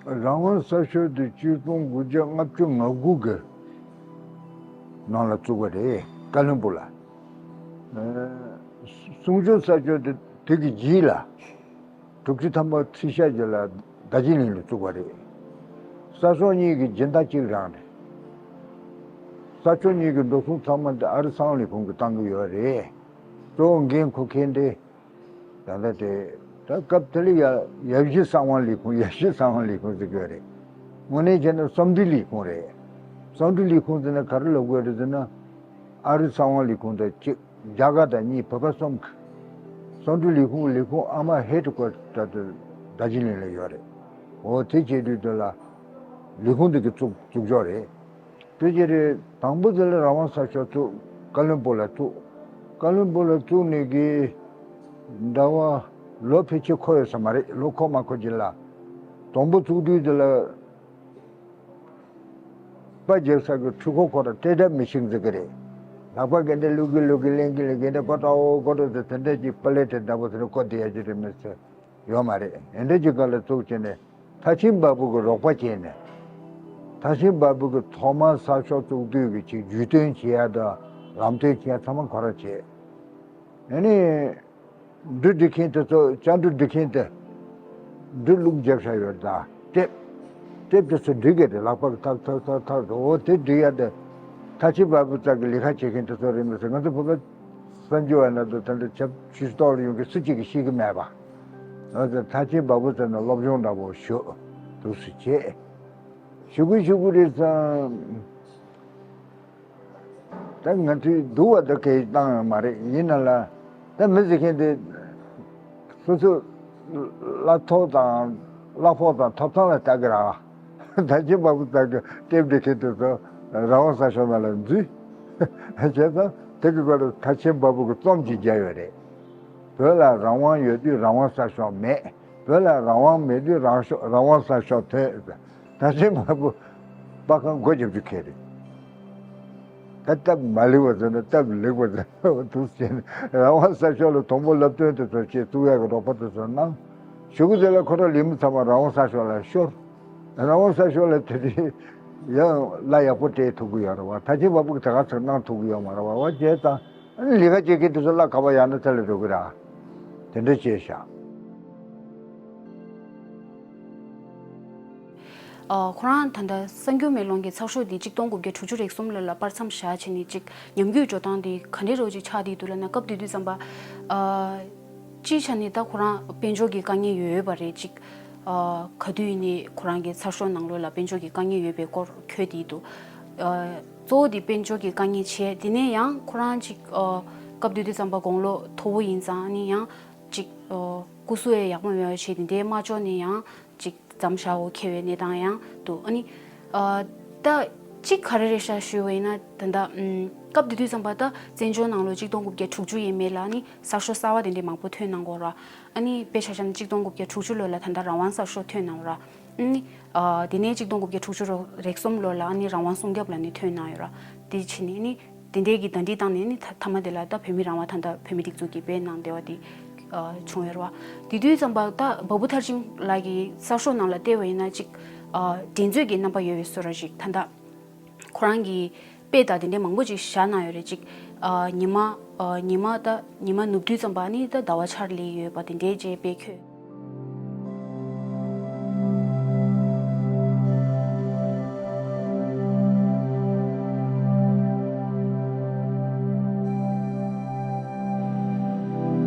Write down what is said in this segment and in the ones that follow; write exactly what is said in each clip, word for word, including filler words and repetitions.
རང་དབང་གསར་ཤོག་དེ་ཆིག་སྟོང་དགུ་བརྒྱ་ལྔ་བཅུ་ང་དགུ་གི་ནང་ལ་བཙུགས་པ་རེད། ཀ་བློན་སྦུག་ལ། ཨ། གསུང་ཆོས་གསར་ཤོག་དེ་དེ་གི་རྗེས་ལ། དྲུག་ཅུ་ཐམ་པ་ཁྲི་ཤ་རྗེས་ལ་རྡོ་རྗེ་གླིང་ལ་བཙུགས་པ་རེད། གསར་ཤོག་གཉིས་ཀྱི་སྦྱིན་བདག་གཅིག་རང་རེད། གསར་ཤོག་གཉིས་ཀྱི་འགྲོ་སོང་ཚང་མ་འདི་ཨ་རི་གསང་བ་ལས་ཁུངས་ཀྱིས་བཏང་གི་ཡོད་རེད། གཙོ་བོ་འགན་འཁུར་མཁན་དེ། ད་ལྟ་དེ། ད་སྐབས་དེ་ལ་ཡ་ཡབ་གཞིས་གསང་བ་ལས་ཁུངས། ཡབ་གཞིས་གསང་བ་ལས་ཁུངས་ཟེར་གྱི་ཡོད་རེད། དངོས་གནས་བྱས་ན་གསང་འཕྲིན་ལས་ཁུངས་རེད། གསང་འཕྲིན་ལས་ཁུངས་ཟེར་ན་ག་རེ་ལབ་དགོས་རེད་ཟེར་ན། ཨ་རི་གསང་བ་ལས་ཁུངས་དང་གཅིག་རྒྱ་གར་དང་གཉིས། བོད་པ་གསུམ་གྱི། གསང་འཕྲིན་ལས་ཁུངས། ལས་ཁུངས་ཨ་མ་ཧེ་ཌི་ཀོ་ཊར་དེ་རྡོ་རྗེ་གླིང་ལ་ཡོད་རེད། འོ་དེ་བྱེད་དུས་དེ་ལ་ལས་ཁུངས་དེ་གི་བཙུགས་བཙུགས་ཆོག་རེད། དེ་བྱས་རེད། དང་པོ་དེ་ལ་རང་དབང་གསར་ཤོག་བཙུགས། ཀ་བློན་སྦུག་ལ་བཙུགས། ཀ་བློན་སྦུག་ལ་བཙུགས་ནས་ཀྱི་འདྲ་བ་ལོ་ཕལ་ཆེར་འཁོར་ཡོད་ས་མ་རེད། ལོ་འཁོར་མ་འཁོར་ཅིག་ལ། དང་པོ་བཙུགས་དུས་དེ་ལ། པར་རྒྱབ་ས་གི་འཕྲུལ་འཁོར་ཁོ་རང་སྤྲད་འདྲ་མི་ཤེས་ཟེར་གི་རེད། ལག་པ་ག་འདྲ་བླུག་གི་བླུག་གི་ལེན་གི་ལེན་གི་འདྲ་ཀོ་ཏྲ་འོ་ཀོ་ཏྲ་ཟེར་དེ་འདྲ་ཅིག་པ་ལེ་ཏྲེ་འདྲ་པོ་ཟེར་ནས་བཀོད་བསྡད་ཡ་ཅིག་རེད་མི་ཚེ་ཡོད་མ་རེད། དེ་འདྲ་ཅིག་སྒང་ལ་བཙུགས་བྱས་ནས་ཐར་ཕྱིན་བ་སྦུག་གི་རོགས་པ་བྱས་ནས། ཐར་ཕྱིན་བ་སྦུག་གི་ཐོག་མར་གསར་ཤོག་བཙུགས་དུས་ཀྱི་ཅིག་བརྒྱུད་སྟོན་བྱེད་ཡ་དང་ལམ་སྟོན་བྱེད་ཡ་ཚང་མ་ཁོ་རང་བྱས། ཨ་ནི། འབྲུ་སྒྲིག་མཁན་དེ་ཚོ། ལྕགས་འབྲུ་སྒྲིག་མཁན་དེ། འབྲུ་བླུགས་བརྒྱབ་བཞག་ཡོད་ད། ཊེབ། ཊེབ་དེ་ཚོ་སྒྲིག་གི་རེད། ལག་པ་གིས་ཐག་ཐག་ཐག་ཐག་འོ་དེ་སྒྲིག་ཡ་དེ། ཐར་ཕྱིན་བ་སྦུག་ཙག་གི་ལས་ཀ་བྱེད་མཁན་དེ་ཚོ་རེད་མི་སྲིད། ང་ཚོ་བོད་པ་གསར་འབྱོར་བ་ན་དུ་དེ་འདྲ་ཆབ་ཆུ་ཤི་ཏོག་ལ་ཡོང་གི་སུ་གཅིག་གིས་ཤེས་ཀྱི་མེད་པ། ང་ཚོ་ཐར་ཕྱིན་བ་སྦུག་ཙག་ནས་སློབ་སྦྱོང་འདྲ་པོ་ཞུ་འདུག་སེ་བྱས། ཞུ་གི་ཞུ་གི་རེད་བསམ། ད་ང་ཚོས་སྡུག་པ་ད་གས་བཏང་ཡོད་མ་རེད། ཡིན་ན་ལ་ད་མི་ཟེར་མཁན་དེ་སོ་སོ་བླ་ཐོག་དང་བླ་ཕོགས་དང་ཐོབ་ཐང་ལ་ལྟ་གི་ར། ཐར་ཕྱིན་བ་སྦུག་ཙག་གི་ཊེབ་སྒྲིག་མཁན་དེ་ཚོ་རང་དབང་གསར་ཤོག་ནང་ལ་འཛུལ། བྱས་ཙང་དེ་གི་སྐོར་ལ་ཐར་ཕྱིན་བ་སྦུག་གིས་རྩོམ་ཅིག་བརྒྱབ་ཡོད་རེད། བོད་ལ་རང་དབང་ཡོད་དུས་རང་དབང་གསར་ཤོག་མེད། བོད་ལ་རང་དབང་མེད་དུས་རང་ཤོག་རང་དབང་གསར་ཤོག་ཐོན། ཐར་ཕྱིན་བ་སྦུག་པར་ཁང་སྒོ་རྒྱབ་རྒྱུ་ཁེལ་རེད། ད་སྟབས་མ་ལེགས་པ་ཟེར་ན་སྟབས་ལེགས་པ་ཟེར་ན་འདུག་ཟེར་ནས། རང་དབང་གསར་ཤོག་ལ་དང་པོ་བསླབ་སྟོན་དེ་ཚོ་བྱས། བཙུགས་ཡག་གི་རོགས་པ་དེ་ཚོ་གནང་། གཞུག་གུ་དེ་ལ་ཁོ་རང་ལས་མི་ཚང་མ་རང་དབང་གསར་ཤོག་ལ་ཤོར། རང་དབང་གསར་ཤོག་ལ་དེ་དུས་ཡང་གླ་ཡག་པོ་སྤྲད་ཐུབ་ཀྱི་ཡོད་རེད་བ། ཐར་ཕྱིན་བ་སྦུག་གིས་དེ་ག་ཚོད་གནང་ཐུབ་ཀྱི་ཡོད་མ་རེད་བ། བ་བྱས་ཙང་ཨ་ནི་ལས་ཀ་བྱེད་མཁན་དེ་ཚོ་གླ་ག་པར་ཡག་ན་དེ་ལ་འགྲོ་གི་ར། དེ་འདྲ་བྱས་བཞག། ཨ། ཁོ་རང་ད་ལྟ་གསར་འགྱུར་མེ་ལོང་གི་ཚགས་ཤོག་འདི་གཅིག་སྟོང་དགུ་བརྒྱ་དྲུག་ཅུ་རེ་གསུམ་ལོ་ལ་པར་མཚམས་བཞག་བྱས་ནས་ཅིག་ཉམས་རྒུད་འགྲོ་སྟངས་འདི་ག་འདྲ་རོ་ཅིག་ཆགས་བསྡད་འདུག་ལབ་ན། སྐབས་དེ་དུས་ཙམ་པ། ཨ། སྤྱིའི་ཆ་ནས་ད་ཁོ་རང་དཔལ་འབྱོར་གྱི་དཀའ་ངལ་ཡོད་ཡོད་པ་རེད། ཅིག་ཨ། ག་དུས་ཡིན་ནའི་ཁོ་རང་གི་ཚགས་ཤོག་ནང་ལོགས་ལ་དཔལ་འབྱོར་གྱི་དཀའ་ངལ་ཡོད་པའི་སྐོར་འཁོད་བསྡད་འདུག་ཨ། གཙོ་བོ་དེ་དཔལ་འབྱོར་གྱི་དཀའ་ངལ་བྱས། དེ་ནས་ཡང་ཁོ་རང་ཅིག་ཨ། སྐབས་དེ་དུས་ཙམ་པ་དགུང་ལོ་མཐོ་པོ་ཡིན་ཙང་ནི་ཡང་ཅིག་ཨ། སྐུ་གཟུགས་ཡང་ཡག་པོ་མེད་པ་བྱས། དེ་འདྲའི་དམར་ཕྱོགས་ནས་ཡང་ཅིག་འཛོམས་བཞག་འོ་ཁེལ་བའི་གནས་སྟངས་ཡང་འདུག་ཨ་ནི། ཨ། ད་གཅིག་ག་རེ་རེད་ཤག་ཞུས་པ་ཡིན་ན། ད་ལྟ་ཨམ། སྐབས་དེ་དུས་ཙམ་པ་ད་བཙན་བྱོལ་ནང་ལོགས་གཅིག་སྟོང་དགུ་བརྒྱ་དྲུག་ཅུ་ཡས་མས་ལ་ནི་གསར་ཤོག་གསར་པ་དེ་འདྲས་མང་པོ་ཐོན་གནང་གོ་ར། ཨ་ནི་དཔེ་ཆ་བཞག་ན་གཅིག་སྟོང་དགུ་བརྒྱ་དྲུག་ཅུ་ལོ་ལ་ད་ལྟ་རང་དབང་གསར་ཤོག་ཐོན་གནང་ར། ཨ་ནི། ཨ། དེ་ནས་གཅིག་སྟོང་དགུ་བརྒྱ་དྲུག་ཅུ་རེ་གསུམ་ལོ་ལ་ཨ་ནི་རང་དབང་སྲུང་སྐྱོབ་ལ་ནི་ཐོན་གནང་ཡོད་ར། དེ་ཕྱིན་ནས་ནི། དེ་འདྲའི་གི་ཟླ་སྒྲིལ་བཏང་ནས་ནི་ཐ་མཐའ་མ་དེ་ལ་ད་བོད་མི་རང་དབང་ད་ལྟ་བོད་མི་སྒྲིག་འཛུགས་ཀྱིས་སྤེལ་གནང་བསྡད་པ་དེ་ཨ་བྱུང་ཡོད་རེད་བ། དེ་དུས་ཙམ་པ་ད་བ་སྦུག་ཐར་ཕྱིན་ལགས་ཀྱི་གསར་ཤོག་ནང་ལ་བལྟས་པ་ཡིན་ན་ཅིག་ཨ་འགྲན་རྩོད་ཀྱི་རྣམ་པ་ཡོད་པའི་བཟོ་འདྲ་ཞིག་ད་ལྟ་ཁོ་རང་གི་དཔེ་དང་དེ་འདྲའི་མང་པོ་ཅིག་བཞག་གནང་ཡོད་རེད། ཅིག་ཨ་ཉི་མ་ཨ་ཉི་མ་ད་ཉི་མ་ནུབ་དུས་ཙམ་པ་ནི་ད་ཟླ་བ་འཆར་ལི་ཡོད་པ་དེ་འདྲའི་ཅིག་དཔེ་འཁོད།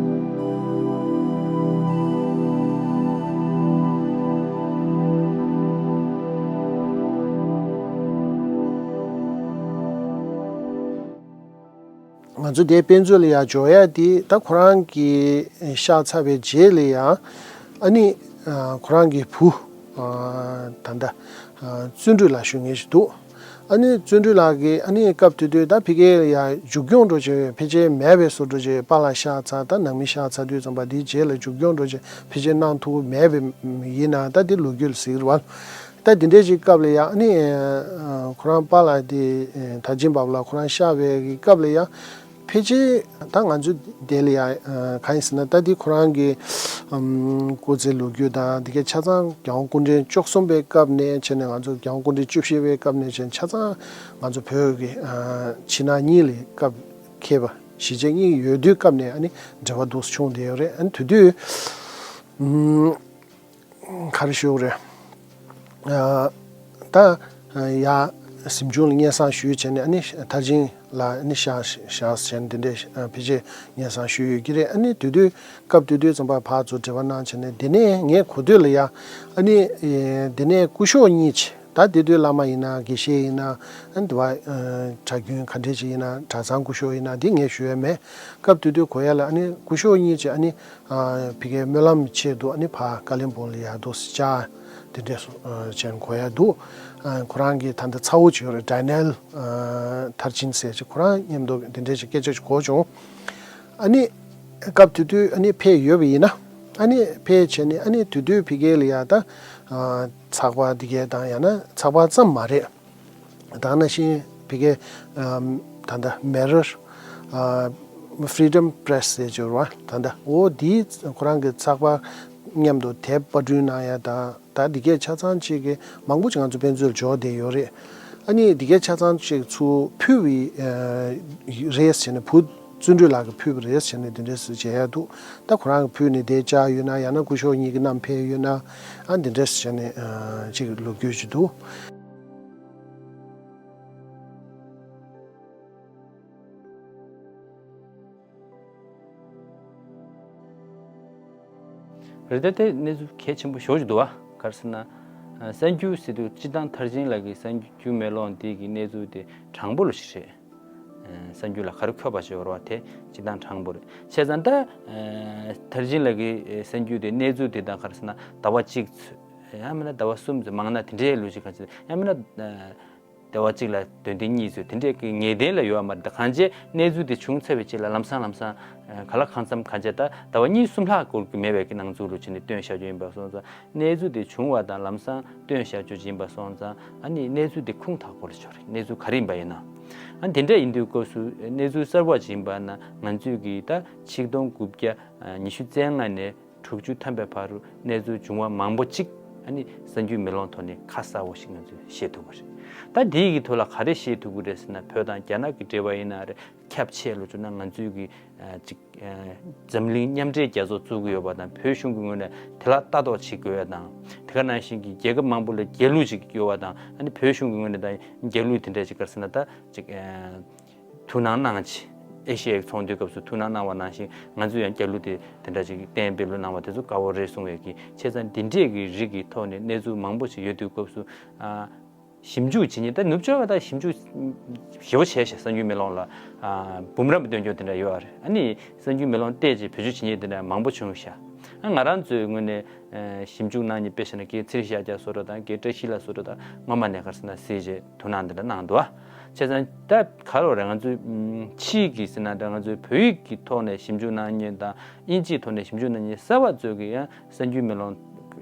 ང་ཚོ་དེ་དཔེ་མཛོད་ལ་ཡར་འབྱོར་ཡ་དེ་ད་ཁོ་རང་གིས་གཤགས་ཚར་བའི་རྗེས་ལ་ཡང་ཨ་ནི་ཁོ་རང་གི་བུ་ད་ལྟ་བརྩོན་འགྲུས་ལགས་ཞུ་མཁན་ཞིག་འདུག་ཨ་ནི་བརྩོན་འགྲུས་ལགས་ཀྱིས་ཨ་ནི་སྐབས་དེ་དུས་ད་ཕ་གིར་ཡར་མཇུག་སྐྱོང་འགྲོ་བྱས་ཕལ་ཆེར་མེད་པའི་བཟོ་འདྲ་བྱས། པཱ་ལགས་གཤགས་ཚར། ད་ནང་མི་གཤགས་ཚར་དུས་ཙམ་པ་དེའི་རྗེས་ལ་མཇུག་སྐྱོང་འགྲོ་བྱས་ཕལ་ཆེར་གནང་ཐུབ་མེད་པའི་ཡིན་ནའང་ད་དེ་ལོ་རྒྱུས་ལ་ཟེར་གྱི་རེད་བ། ད་དེ་འདྲའི་ཅིག་སྐབས་ལ་ཡང་ཨ་ནི་ཁོ་རང་པཱ་ལགས་དེ་ཐར་ཕྱིན་བ་སྦུག་ལགས་ཁོ་རང་གཤགས་པའི་སྐབས་ལ་ཡང་། ཕལ་ཆེར་ད་ང་ཚོ་དེ་ལ་ཡ་གང་ཡིན་ཟེར་ན། ད་འདི་ཁོ་རང་གི་སྐུ་ཚེ་ལོ་རྒྱུས་དང་འདི་གའི་ཆ་ཚང་རྒྱལ་དབང་སྐུ་ཕྲེང་བཅུ་གསུམ་པའི་སྐབས་ནས་བྱས་ནས་ང་ཚོ་རྒྱལ་དབང་སྐུ་ཕྲེང་བཅུ་བཞི་པའི་སྐབས་ནས་བྱས་ནས་ཆ་ཚང་ང་ཚོ་བོད་ཀྱི་ཕྱི་ནང་གཉིས་ལ་སྐབས་མཁས་པ་གཞིས་བྱེས་གཉིས་ཡོད་དུས་སྐབས་ནས་ཨ་ནི་འབྲེལ་བ་འདུག་སེ་བྱུང་བསྡད་ཡོད་རེད། ཨ་ནི་དེ་དུས་ག་རེ་ཞུ་དགོས་རེད། ད་ཡ་གཟིམ་ཆུང་ལ་སྙན་སེང་ཞུས་བྱས་ནས་ཨ་ནི་མཐར་ཕྱིན་ལ་ཨ་ནི་བཞག་བཞག་བྱས་ནས་འདི་འདྲའི་ཕལ་ཆེར་སྙན་སེང་ཞུས་ཡོད་ཀྱི་རེད། ཨ་ནི་དེ་དུས་སྐབས་དེ་དུས་ཙམ་པ་ཕར་ཚུར་འབྲེལ་བ་གནང་བྱས་ནས། དེ་ནས་ངས་གོ་དུས་ལ་ཡ་ཨ་ནི་དེ་ནས་སྐུ་ཞབས་གཉིས་ཅིག་ད་དེ་དུས་བླ་མ་ཡིན་ན་དགེ་བཤེས་ཡིན་ན། ཨ་ནི་དེ་བ་གྲྭ་རྒྱུན་ག་འདྲས་ཅིག་ཡིན་ན་གྲྭ་ཚང་སྐུ་ཞབས་ཡིན་ན་འདི་ངས་ཞུ་ཡ་མེད། སྐབས་དེ་དུས་གོ་ཡ་ལ་ཨ་ནི་སྐུ་ཞབས་གཉིས་ཀྱིས་ཨ་ནི་ཕ་གིའི་སྨོན་ལམ་ཆེད་དུ་ཨ་ནི་ཕར་ཀ་ལིམ་པོང་ལ་ཡར་འདུག་སེ་བཅར་དེ་འདྲས་སུ་ཅན་གོ་ཡ་འདུག་ཁོ་རང་གི་ད་ལྟ་ཚ་བོ་ཅིག་ཡོད་རེད། ཌེ་ནེལ་མཐར་ཕྱིན་ཟེར་ཅིག་ཁོ་རང་མཉམ་དུ་དེ་འདྲས་ཅིག་སྐད་ཆ་ཅིག་གོ་བྱུང་། ཨ་ནི་སྐབས་དེ་དུས་ཨ་ནི་ཕེབས་ཡོད་པ་ཡིན་ན། ཨ་ནི་ཕེབས་བྱས་ནས་ཨ་ནི་དེ་དུས་ཕ་གི་ལ་ཡ་ད་ཚགས་པར་འདི་གས་དང་ཡང་ན་ཚགས་པར་ཙམ་མ་རེད། ད་ནང་བཞིན་ཕ་གི་ད་ལྟ་མེ་རར། ཕི་རི་ཌམ་པི་རེ་སི་ཟེར་གྱི་ཡོད་རེད་བ། ད་ལྟ་འོ་འདིའི་ཁོ་རང་གི་ཚགས་པར་མཉམ་དུ་དེབ་པར་སྐྲུན་གནང་ཡ་དང་། ད་འདི་གས་ཆ་ཚང་ཅིག་གི་མང་པོ་ཅིག་ང་ཚོ་དཔེ་མཛོད་འབྱོར་བསྡད་ཡོད་རེད། ཨ་ནི་འདི་གས་ཆ་ཚང་ཅིག་ཚུར་ཕུལ་བའི་རེད་ཟེར་ནས། བུ་བརྩོན་འགྲུས་ལགས་ཀྱིས་ཕུལ་བ་རེད་ཟེར་ནས་འདི་འདྲས་སུ་མཇལ་ཡ་འདུག་ད་ཁོ་རང་གིས་ཕུལ་ནས་དེ་བཅར་ཡོད་ན། ཡང་ན་སྐུ་ཞབས་གཉིས་ཀྱིས་བསྣམས་ཕེབས་ཡོད་ན། ཨ་འདི་འདྲས་སུ་བྱས་ནས་ཅིག་ལོ་རྒྱུས་ཅིག་འདུག་རེད། ད་དེ་གནས་ཚུལ་གལ་ཆེན་པོ་ཞེ་པོ་ཅིག་འདུག་བ། ག་རེ་ཟེར་ན། གསར་འགྱུར་ཟེར་དུས་སྤྱིར་བཏང་མཐར་ཕྱིན་ལགས་ཀྱི་གསར་འགྱུར་མེ་ལོང་འདི་གི་གནས་ཚུལ་དེ་དྲང་པོ་ལོ་ཞིག་རེད། གསར་འགྱུར་ལ་ག་རེ་འཁོད་པ་ཞིག་ཡོད་རེད་བ། དེ་སྤྱིར་བཏང་དྲང་པོ་རེད། བྱས་ཙང་ད་མཐར་ཕྱིན་ལགས་ཀྱི་གསར་འགྱུར་དེ་གནས་ཚུལ་དེ་དང་ག་རེ་ཟེར་ན་ཟླ་བ་གཅིག་ཚོད། ཡང་མིན་ན་ཟླ་བ་གསུམ་ཙམ། མང་ན་དེ་འདྲའི་ལོ་ཞིག་ག་ཚོད། ཡང་མིན་ན་ཟླ་བ་གཅིག་ལ་དོན་ཐེངས་གཉིས་ཚོད། དེ་འདྲའི་གི་ངེས་གཏན་ལ་ཡོད་པ་མ་རེད། ད་གང་བྱས་གནས་ཚུལ་དེ་བྱུང་ཚར་བའི་རྗེས་ལ་ལམ་སང་ལམ་སང་ག་ལ་གང་འཚམ་གང་བྱས་ད་ཟླ་བ་གཉིས་གསུམ་ལྷག་འགོར་གི་མེད་པའི་གི་སྣང་ཚུལ་ལོ་བྱས་ནས་བཏོན་བཞག་རྒྱུ་ཡིན་པ་སོང་ཙང་། གནས་ཚུལ་དེ་བྱུང་བ་དང་ལམ་སང་བཏོན་བཞག་རྒྱུ་ཡིན་པ་སོང་ཙང་། ཨ་ནི་གནས་ཚུལ་དེ་ཁུངས་དག་པོ་ལ་ཆགས་རེད། གནས་ཚུལ་ག་རེ་ཡིན་པ་ཡིན་ན། ཨ་དེ་འདྲ་ཡིན་དུས་སྐབས་སུ་གནས་ཚུལ་གསར་པ་ཅིག་ཡིན་པ་ན། ང་ཚོས་ཀྱིས་ད་ཆིག་སྟོང་དགུ་བརྒྱ་ཉི་ཤུ་རྩ་ལྔ་ནས་དྲུག་ཅུ་ཐམ་པའི་བར་དུ་གནས་ཚུལ་བྱུང་བ་མང་པོ་ཅིག་ཨ་ནི་གསར་འགྱུར་མེ་ལོང་ཐོག་ནས་ཁ་གསལ་པོ་ཞིག་ང་ཚོས་ཤེས་ཐུབ་ཀྱི་རེད། ད་དེའི་གི་ཐོག་ལ་ག་རེ་ཤེས་ཐུབ་ཀྱི་རེད་ཟེར་ན། བོད་དང་རྒྱ་ནག་གི་འབྲེལ་བ་ཡིན་ན་རེད། ཁྱབ་ཆེ་ལོ་བྱུང་ན་ང་ཚོས་ཀྱིས་ཅིག་འཛམ་གླིང་མཉམ་འབྲེལ་རྒྱལ་ཚོགས་བཙུགས་ཀྱི་ཡོད་པ་དང་། བོད་གཞུང་གི་ངོས་ནས་དེ་ལ་ལྟ་རྟོག་བྱེད་དགོས་ཡ་དང་། དེ་ག་ནང་བཞིན་གྱི་རྒྱལ་ཁབ་མང་པོ་ལ་རྒྱལ་གླུ་ཅིག་ཡོད་པ་དང་། ཨ་ནི་བོད་གཞུང་གི་ངོས་ནས་ད་རྒྱལ་གླུ་དེ་འདྲ་ཅིག་ག་རེ་ཟེར་ན་ད་ཅིག་ཐུགས་སྣང་གནང་ཆེ། ཨེ་ཤི་ཡའི་ཚོགས་འདུའི་སྐབས་སུ་ཐུགས་སྣང་གནང་བ་ནང་བཞིན། ང་ཚོས་ཡང་རྒྱལ་གླུ་དེ་དེ་འདྲ་ཅིག་གཏན་འབེབས་ལོ་གནང་བ་དེ་ཚོ་དགའ་བོ་རེད་གསུང་བའི་གི། བྱས་ཙང་འདི་འདྲས་ཀྱི་རིགས་ཀྱི་ཐོག་ནས་གནས་ཚུལ་མང་པོ་ཞིག་ཡོད་དུས་སྐབས་སུ། ཨ་ཞིབ་འཇུག་བྱེད་མཁན། ད་ནུབ་ཕྱོགས་པ་ད་ཞིབ་འཇུག་ཞེ་པོ་བྱས་ཤག་གསར་འགྱུར་མེ་ལོང་ལ་ཨ་འབུམ་རམས་སྟོན་རྒྱུ་དེ་འདྲ་ཡོད་རེད། ཨ་ནི་གསར་འགྱུར་མེ་ལོང་བལྟས་རྗེས་བེད་སྤྱོད་བྱེད་མཁན་དེ་འདྲ་མང་པོ་བྱུང་ཤག་ཨ་ང་རང་ཚོའི་ངོས་ནས་ཨ་ཞིབ་འཇུག་གནང་མཁན་དཔེ་བཞག་ན། རྒན་ཚེ་རིང་ཤཱཀྱ་བཟོ་འདྲ་དང་རྒན་བཀྲ་ཤིས་ལགས་བཟོ་འདྲ་དང་། སྔོན་མ་ནས་ག་རེ་ཟེར་ན་གཟིགས་རྗེས་ཐུགས་སྣང་འདི་འདྲ་གནང་འདུག་ཨ། བྱས་ཙང་ད་ག་རེ་རེད། ང་ཚོའི་ཕྱིའི་གི་ཟེར་ན་འདྲ། ང་ཚོའི་བོད་ཡིག་གི་ཐོག་ནས་ཞིབ་འཇུག་གནང་མཁན་དང་། དབྱིན་ཇིའི་ཐོག་ནས་ཞིབ་འཇུག་གནང་མཁན་གསར་པ་ཚོས་ཀྱིས་ཡང་གསར་འགྱུར་མེ་ལོང་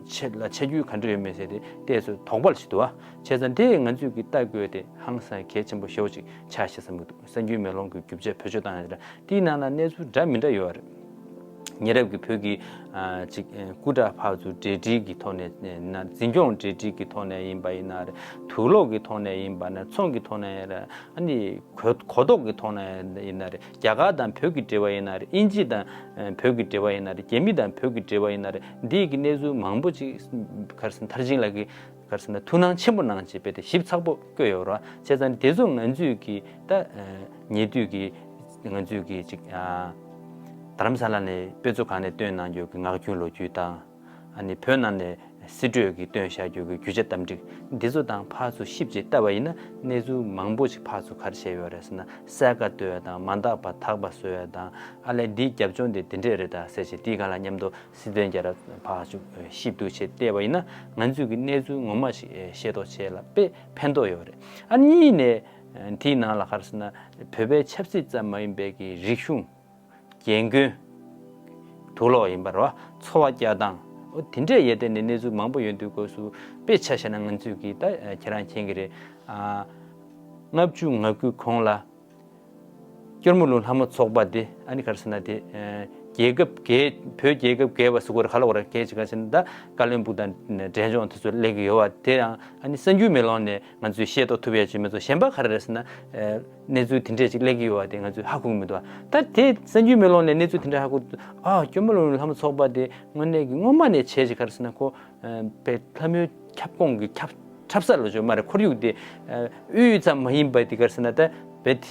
ཆེད་ལ་ཆ་རྒྱུས་ག་འདྲ་ཡོད་མེད་ཟེར་ཏེ་ཏོག་ཙམ་དོགས་པ་ཞིག་འདུག་བ། བྱས་ཙང་དེ་ང་ཚོས་ཀྱིས་ལྟ་དགོས་དེ་ཧང་སང་གལ་ཆེན་པོ་ཞེ་པོ་ཅིག་ཆགས་ཤག་བསམ་གྱི་འདུག་གསར་འགྱུར་མེ་ལོང་གི་རྒྱུ་ཆ་བེད་སྤྱོད་བཏང་ཡ་དེ་འདྲ། དེའི་ནང་ལ་གནས་ཚུལ་འདྲ་མི་འདྲ་ཡོད་རེད། ཉེ་རབས་ཀྱི་བོད་ཀྱི་ཨ་ཅིག་ཨ་སྐུ་དྲག་ཕར་ཚུར་འབྲེལ་འདྲིས་ཀྱི་ཐོག་ནས་ཡིན་ན། འཛིན་སྐྱོང་འབྲེལ་འདྲིས་ཀྱི་ཐོག་ནས་ཡིན་པ་ཡིན་ན་རེད། དུག་སློག་གི་ཐོག་ནས་ཡིན་པ་ན། ཚོང་གི་ཐོག་ནས་རེད། ཨ་ནི་གོ་གོ་རྟོགས་ཀྱི་ཐོག་ནས་ཡིན་ན་རེད། རྒྱ་གར་དང་བོད་ཀྱི་འབྲེལ་བ་ཡིན་ན་རེད། དབྱིན་ཇི་དང་ཨ་བོད་ཀྱི་འབྲེལ་བ་ཡིན་ན་རེད། རྒྱ་མི་དང་བོད་ཀྱི་འབྲེལ་བ་ཡིན་ན་རེད། འདི་ཡི་གི་གནས་ཚུལ་མང་པོ་ཅིག་ག་རེ་ཟེར་ན། མཐར་ཕྱིན་ལགས་ཀྱིས་ག་རེ་ཟེར་ན་ཐུགས་སྣང་ཆེན་པོ་གནང་བྱས་དཔེ་དེ་ཞིབ་ཚགས་པོ་བཀོད་ཡོད་རེད་བ། བྱས་ཙང་དེ་ཚོ་ང་ཚོས་ཀྱིས་ད་ཨ་ཉེ་དུས་ཀྱི་ང་ཚོས་ཀྱིས་ཅིག་ཨ་རྡ་རམ་ས་ལ་ནས་དཔེ་མཛོད་ཁང་ནས་བཏོན་གནང་རྒྱུ་གི་ངག་རྒྱུན་ལོ་རྒྱུས་དང་། ཨ་ནི་བོད་ནང་ནས་སྲིད་གྲོས་ཀྱིས་བཏོན་བཞག་རྒྱུ་གི་རྒྱུ་ཆ་དམ་བསྒྲིགས་འདི་ཚོ་དང་ཕར་ཚུར་གཤིབ་བྱས་བལྟས་པ་ཡིན་ན། གནས་ཚུལ་མང་པོ་ཞིག་ཕར་ཚུར་ག་རེ་བྱས་ཡོད་རེད་ཟེར་ན། གསལ་ཁ་གཏོད་ཡ་དང་། མ་འདག་པ་དག་པ་བཟོ་ཡ་དང་། ཨ་ལས་འདིའི་རྒྱབ་ལྗོངས་དེ་འདི་འདྲས་རེད་ད་ཟེར་བྱས། དེའི་སྒང་ལ་མཉམ་དུ་སྲིད་དོན་རྒྱལ་རབས་ཕར་ཚུར་གཤིབ་བསྡུར་བྱས་བལྟས་པ་ཡིན་ན། ང་ཚོས་ཀྱི་གནས་ཚུལ་ངོ་མ་ཞིག་ཤེས་རྟོགས་བྱེད་ཡ་ལ་དཔེ་ཕན་ཐོགས་ཡོད་རེད། ཨ་གཉིས་ནས་དེའི་ནང་ལ་ག་རེ་ཟེར་ན། བོད་པའི་ཆབ་སྲིད་ཙམ་མ་ཡིན་པའི་གི་རིག་གཞུང་། རྒན་རྒོན། དུག་སློག་ཡིན་པ་རེད་བ། འཚོ་བ་སྐྱེལ་སྟངས། འོ་དེ་འདྲས་ཡས་བལྟས་ནས་གནས་ཚུལ་མང་པོ་ཡོང་དུས་སྐབས་སུ། དཔེ་ཆ་བཞག་ན་ང་ཚོས་ཀྱིས་ད་ཁྱེད་རང་མཁྱེན་གྱི་རེད། ཨ་ལྔ་བཅུ་ང་དགུའི་གོང་ལ་ སྐྱོར་མོ་ལུང་ལྷ་མོ་ཚོགས་པ་དེ་ཨ་ནི་ག་རེ་ཟེར་ན་དེ་ཨ་རྒྱལ་ཁབ་རྒྱལ་བོད་རྒྱལ་ཁབ་རྒྱལ་བ་ཟེར་དགོས་རེད། ག་ལ་འོ་ར་རྒྱལ་ཅིག་ག་ཟེར་ན་ད་བཀའ་བློན་སྤོ་དང་འབྲས་ལྗོངས་དེ་ཚོ་སླེབས་ཀྱི་ཡོད་པ་དེ་ཡང་ཨ་ནི་གསར་འགྱུར་མེ་ལོང་ནས་ང་ཚོས་ཤེས་རྟོགས་ཐུབ་ཡ་ཅིག་མེད་ཚོ། གཞན་པ་ག་རེ་རེད་ཟེར་ན་ཨ་གནས་ཚུལ་དེ་འདྲས་ཅིག་སླེབས་ཀྱི་ཡོད་པ་དེ་ང་ཚོས་ཧ་གོ་གི་མི་འདུག་ད་དེ་གསར་འགྱུར་མེ་ལོང་ནས་གནས་ཚུལ་དེ་འདྲས་ཧ་གོ་ཨ་སྐྱོར་མོ་ལུང་ལྷ་མོ་ཚོགས་པ་དེ་དངོས་གནས་ཀྱི་སྔོན་མ་ནས་བྱས་ཅིག་ག་རེ་ཟེར་ན་ཁོ། པའི་ལྷ་མོའི་ཁྱབ་ཁོངས་ཀྱི་ཁྱབ་འཁྲབ་ས་ལ་བརྗོད་མ་རེད། ཁོར་ཡུག་དེ་ཨ་དབུས་ཙམ་མ་ཡིན་པ་དེ་ག་རེ་ཟེར་ན་ད་བེད་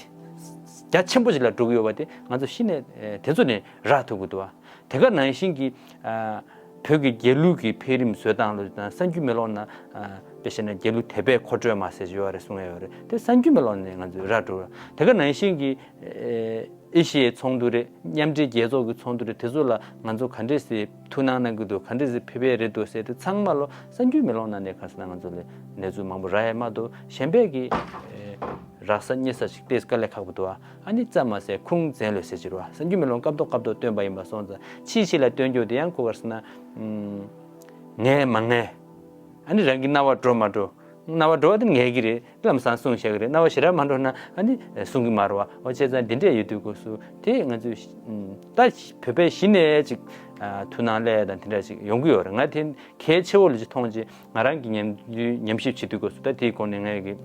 རྒྱ་ཆེན་པོ་ཞིག་ལ་འགྲོ་གི་ཡོད་པ་དེ་ང་ཚོ་གཞི་ནས་ཨ་དེ་ཚོ་ནས་རག་ཐུབ་ཀྱི་འདུག་བ། དེ་ག་ནང་བཞིན་གྱི་ཨ་བོད་ཀྱི་རྒྱལ་གླུ་གི་འཕེལ་རིམ་བཟོ་སྟངས་ལ་དང་གསར་འགྱུར་མེ་ལོང་ནང་ཨ་དཔེ་བཤད་ན་རྒྱལ་གླུ་དད་པས་མཁོ་སྤྲོད་མ་ཟེར་ཡོད་རེད་གསུང་ཡ་ཡོད་རེད། དེ་གསར་འགྱུར་མེ་ལོང་ནས་ང་ཚོས་རག་འགྲོ་ར། དེ་ག་ནང་བཞིན་གྱི་ཨེ་ཨེ་ཤི་ཡའི་ཚོགས་འདུ་རེད། མཉམ་འབྲེལ་རྒྱལ་ཚོགས་ཀྱི་ཚོགས་འདུ་རེད། དེ་ཚོ་ལ་ང་ཚོ་ག་འདྲས་སེ་ཐུགས་སྣང་གནང་གི་འདུག་ག་འདྲས་སེ་ཕེབས་ཡས་རེད་འདུག་ཟེར་དེ་ཚང་མ་ལོ་གསར་འགྱུར་མེ་ལོང་ནང་ནས་ག་རེ་ཟེར་ན་ང་ཚོ་ལ་གནས་ཚུལ་མང་པོ་རག་ཡས་མ་གཏོགས་གཞན་པས་ཀྱི་ཨེ་རག་ས་རྙེད་ས་ཞིག་ཏོག་ཙམ་དཀའ་ལས་ཁག་པོ་འདུག་ཨ་ནི་རྩ་མ་ཟད་ཁུངས་བཙན་ལོས་ཟེར་གྱི་རེད་བ། གསར་འགྱུར་མེ་ལོང་སྐབས་ཐོག་སྐབས་ཐོག་བཏོན་པ་ཡིན་པ་སོང་ཙང་ཕྱིས་ཕྱིས་ལ་བཏོན་རྒྱུ་དེ་ཡང་ཁོ་ག་རེ་ཟེར་ན་ངས་མ་ངས། ཨ་ནི་རང་གི་རྣ་བ་འགྲོ་མ་འགྲོ། རྣ་བ་འགྲོ་བ་དེ་ངེས་ཀྱི་རེད། ལམ་སང་གསུང་བཞག་གི་རེད། རྣ་བ་ཞེ་དྲག་མ་འགྲོ་ན་ཨ་ནི་གསུང་གི་མ་རེད་བ། འོ་བྱས་ཙང་འདི་འདྲས་ཡོད་དུས་སྐབས་སུ་དེ་ང་ཚོས་ད་བོད་པའི་གཞི་ནས་ཅིག་ཐུགས་སྣང་སླེབས་དང་དེ་འདྲས་ཅིག་ཡོང་གི་ཡོད་རེད། ང་དེ་གལ་ཆེ་བོ་ལ་ཅིག་མཐོང་རྗེས་ང་རང་གི་ཉམས་ཉམས་ཞིབ་བྱེད་དུས་སྐབས་སུ་ད་དེའི་སྐོར་ནས་ངས་ཀྱི་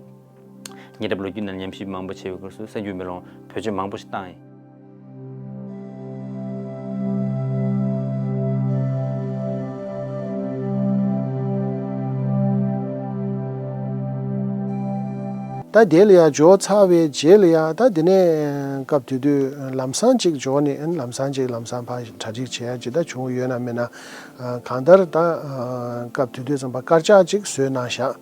ཉེ་རབས་ལོ་རྒྱུས་ནང་ཉམས་ཞིབ་མང་པོ་བྱས་པའི་སྐབས་སུ་གསར་འགྱུར་མེ་ལོང་བེད་སྤྱོད་མང་པོ་ཞིག་བཏང་ཡིན། ད་དེ་ལ་ཡང་འབྱོར་ཚར་བའི་རྗེས་ལ་ཡང་ད་དེ་ནས་སྐབས་དེ་དུས་ལམ་སང་ཅིག་འབྱོར་ནས་ཨ་ནི་ལམ་སང་ཅིག་ལམ་སང་ཕར་གྲ་སྒྲིག་བྱེད་ཡ་ཅིག་ད་བྱུང་ཡོད་ན་མེད་ན། གང་ལྟར་ད་སྐབས་དེ་དུས་ཙམ་པ་དཀར་ཆག་ཅིག་བཟོས་གནང་བཞག་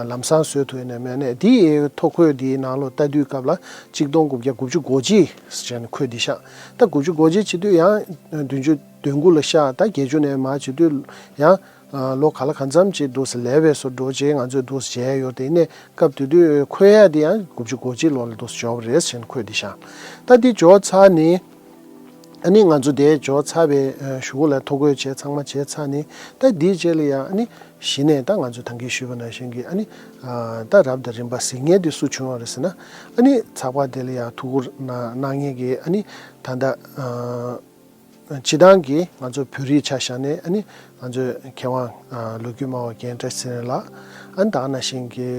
ལམ་སང་བཟོས་ཐུབ་ཡོད་ན་མེད་ན་དེའི་ཐོ་འགོད་དེའི་ནང་ལོགས་ལྟ་དུས་སྐབས་ལ་གཅིག་སྟོང་དགུ་བརྒྱ་དགུ་བཅུ་གོ་གཅིག་ཟེར་ནས་འཁོད་བསྡད་ཤག་ད་དགུ་བཅུ་གོ་གཅིག་བྱེད་དུས་ཡང་བདུན་ཅུ་དོན་དགུ་ལ་ཤག་ད་བརྒྱད་ཅུ་ནས་མར་བྱེད་དུས་ཡང་ལོ་ག་ལ་གང་འཚམ་ཅིག་འདུག་ཟེར་ལས་པའི་སོ་འགྲོ་རྗེས་ང་ཚོས་འདུག་ཟེར་བྱས་ཡོད་དེ་ནས་སྐབས་དེ་དུས་འཁོད་ཡ་དེ་ཡང་དགུ་བཅུ་གོ་གཅིག་ལོ་ལ་འདུག་ཟེར་འབྱོར་བ་རེད་ཟེར་ནས་འཁོད་བསྡད་ཤག་ད་འདི་འབྱོར་ཚར་ནས། ཨ་ནི་ང་ཚོ་དེ་འབྱོར་ཚར་བའི་གཞུག་གུ་ལ་ཐོ་འགོད་བྱས་ཚང་མ་བྱས་ཚར་ནས་ད་འདིའི་རྗེས་ལ་ཡང་ཨ་ནི་གཞི་ནས་ད་ང་ཚོས་ད་གིན་ཞུས་པ་ནང་བཞིན་གྱི་ཨ་ནི་ད་རབ་དང་རིམ་པ་གཟིགས་མཁན་དེ་སུ་བྱུང་བ་རེད་ཟེར་ན་ཨ་ནི་ཚགས་པར་དེ་ལ་ཡང་ཐུགས་ཁུར་གནང་གནང་མཁན་གྱི་ཨ་ནི་ད་ལྟ་སྤྱི་བཏང་གི་ང་ཚོ་བོད་རིགས་ཆ་བཞག་ནས་ཨ་ནི་ང་ཚོའི་མཁས་དབང་ལོ་རྒྱུས་སྨྲ་བ་རྒན་བཀྲ་ཤིས་ཚེ་རིང་ལགས། ཨ་ནི་ད་ག་ནང་བཞིན་གྱི་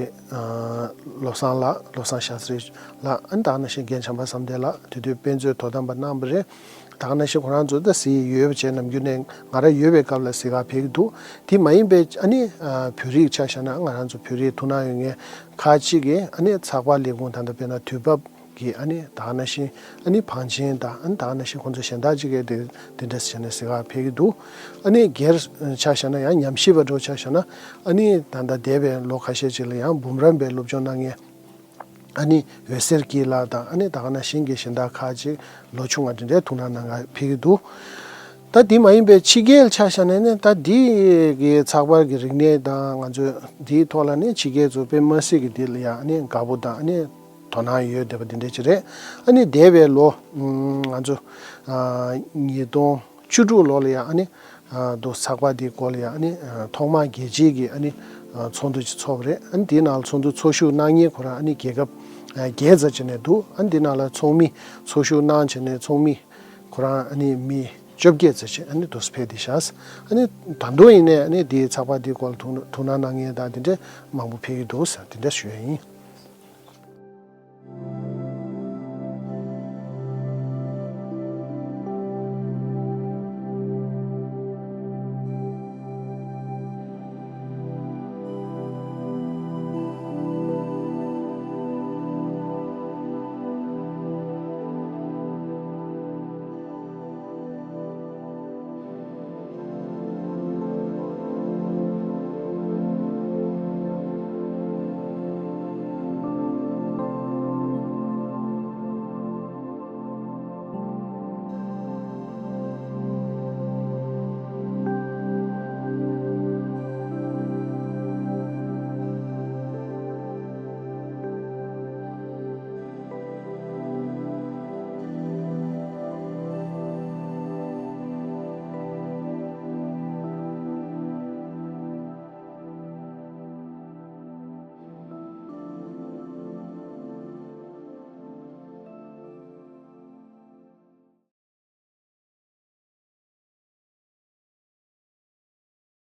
བློ་བཟང་ལགས། བློ་བཟང་ཤཱ་ཙི་རི་ལགས། ཨ་ནི་ད་ག་ནང་བཞིན་རྒན་བྱམས་པ་བསམ་གཏན་ལགས་དེ་དུས་དཔེ་མཛོད་དོ་དམ་པ་གནང་བ་རེད། ད་ག་ནང་བཞིན་ཁོ་རང་ཚོ་ད་གཟིགས་ཡོད་པ་བྱས་ནམ་རྒྱུན་ནས་ང་རང་ཡོད་པའི་སྐབས་ལ་གཟིགས་གར་ཕེབས་ཀྱི་འདུག་དེ་མ་ཡིན་པའི་ཨ་ནི་བོད་རིགས་ཆ་བཞག་ན་ང་རང་ཚོ་བོད་རིགས་ཐུགས་སྣང་ཡོད་མཁན་ཁག་ཅིག་གིས་ཨ་ནི་ཚགས་པར་ལས་ཁུངས་ད་ལྟ་དཔེར་ན་དུས་བབ་གི་ཨ་ནི་ད་ག་ནང་བཞིན་ཨ་ནི་བང་ཆེན་དང་ཨ་ནི་ད་ག་ནང་བཞིན་ཁོང་ཚོ་གཞན་དག་ཅིག་གིས་དེ་དེ་འདྲ་བྱས་ནས་གཟིགས་གར་ཕེབས་ཀྱི་འདུག་ཨ་ནི་སྒེར་ཆ་བཞག་ན་ཡང་ཉམས་ཞིབ་པ་འདྲ་ཆ་བཞག་ན་ཨ་ནི་ད་ལྟ་འདས་པའི་ལོ་ཁ་ཤས་ཅིག་ལ་ཡང་འབུམ་རམས་པའི་སློབ་སྦྱོང་གནང་མཁན། ཨ་ནི་འོད་ཟེར་སྐྱིད་ལགས་དང་ཨ་ནི་ད་ག་ནང་བཞིན་གྱི་གཞན་དག་ཁག་ཅིག་ལོ་ཆུང་བ་འདི་འདྲའི་ཐུགས་སྣང་གནང་གར་ཕེབས་ཀྱི་འདུག་ད་དེ་མ་ཡིན་པའི་ཕྱི་རྒྱལ་ཆ་བཞག་ནས་ནི་ད་འདི་གི་ཚགས་པར་གྱི་རིག་གནས་དང་ང་ཚོའི་འདིའི་ཐོག་ལ་ནི་ཕྱི་རྒྱལ་ཚོ་དཔེ་མ་སྲིད་ཀྱི་འདི་ལ་ཡང་ཨ་ནི་དགའ་པོ་དང་ཨ་ནི་དོ་སྣང་ཡོད་བསྡད་པ་འདི་འདྲ་ཅིག་རེད། ཨ་ནི་འདས་པའི་ལོ་ང་ཚོ་ཉིས་སྟོང་བཅུ་དྲུག་ལོ་ལ་ཡང་ཨ་ནི། དུ་ཚགས་པར་འདིའི་སྐོར་ལ་ཡང་ཨ་ནི་ཐོག་མར་རྒྱལ་སྤྱིའི་གི་ཨ་ནི་ཚོགས་འདུ་ཅིག་ཚོགས་པ་རེད། ཨ་ནི་དེའི་ནང་ལ་ཚོགས་འདུ་ཚོགས་ཞུགས་གནང་མཁན་ཁོ་རང་ཨ་ནི་རྒྱལ་ཁབ་བརྒྱད་ཙམ་ཅིག་ནས་འདུག་ཨ་ནི་དེའི་ནང་ལ་ཚོགས་མི་ཚོགས་ཞུགས་གནང་བྱས་ནས་ཚོགས་མི་ཁོ་རང་ཨ་ནི་མི་བཅོ་བརྒྱད་ཙམ་ཅིག་ཨ་ནི་འདུག་ཕེབས་བསྡད་ཤག་ཨ་ནི་ད་དུང་ཡིན་ནའི་ཨ་ནི་དེའི་ཚགས་པར་འདིའི་སྐོར་ལ་ཐུགས་ཐུགས་སྣང་གནང་མཁན་དང་དེ་འདྲ་མང་པོ་ཕེབས་ཀྱི་འདུག་ཟེར་དེ་འདྲ་ཞུ་ཡ་ཡིན།